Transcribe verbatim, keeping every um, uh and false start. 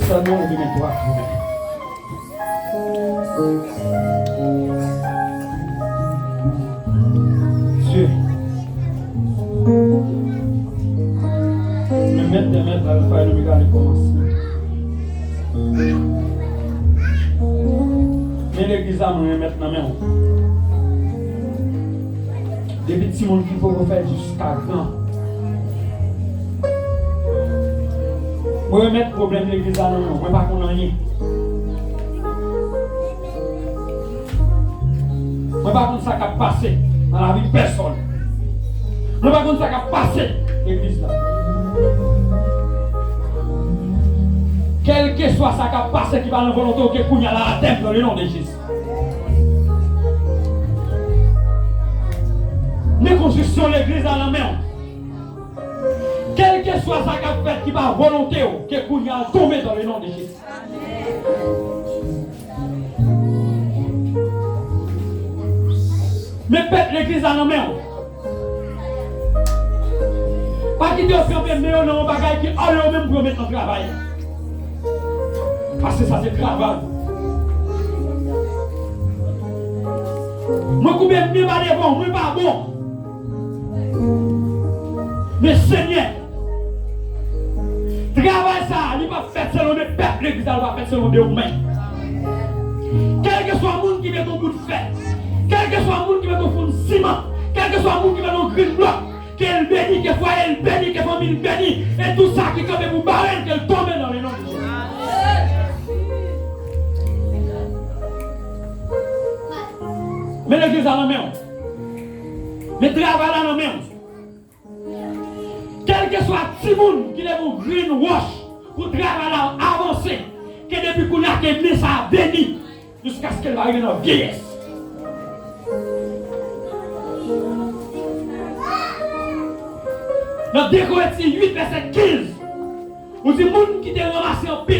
Sèlman ou gen men twa jounen. Dye. Le Maître des Maîtres, Alfa et l'Oméga, le commencement. Men legliz la, mwen remèt nan men w. Depi timoun ki poko fèt jiska gran. Mwen remèt pwoblèm legliz la nan men w. Mwen pa konn anyen. Mwen pa konn sa k ap pase nan lavi pèsòn. Mwen pa konn sa k ap pase legliz la. Kèlkeswa sa k ap pase ki pa nan volonte w, ke kounye a la atè m dans le nom de Jésus. Men konstriksyon legliz la nan men w. Kèlkeswa sa k ap fèt ki pa volonte w, ke kounye a l tonbe dans le nom de Jésus. Men pèt legliz la nan men w. Pa kite yo tranpe men yo nan yon bagay ki ale yo menm pou yo met nan travay. Paske sa se travay. Mwen koube men ba devan w, mwen pa bon. Men Senyè, travay sa a, li p ap fèt selon de pèp legliz la, li p ap fèt selon de ou menm. Kèlkeswa moun ki mete yon bout fè, kèlkeswa moun ki mete yon foun siman, kèlkeswa moun ki mete yon grenn blòk, ke l beni, ke fwaye l beni, ke fanmi l beni, e tout sa ki kanpe pou bare l, ke l tonbe dans le nom de Jésus. Men legliz la nan men w. Men travay la nan men w. Kèlkeswa timoun ki leve yon grenn wòch pou travay la avanse, ke depi kounye a ke men sa a beni, jiskaske l va rive nan vyeyès. Nan de Korenti uit vèsè kenz, ou di moun ki te ranmase anpil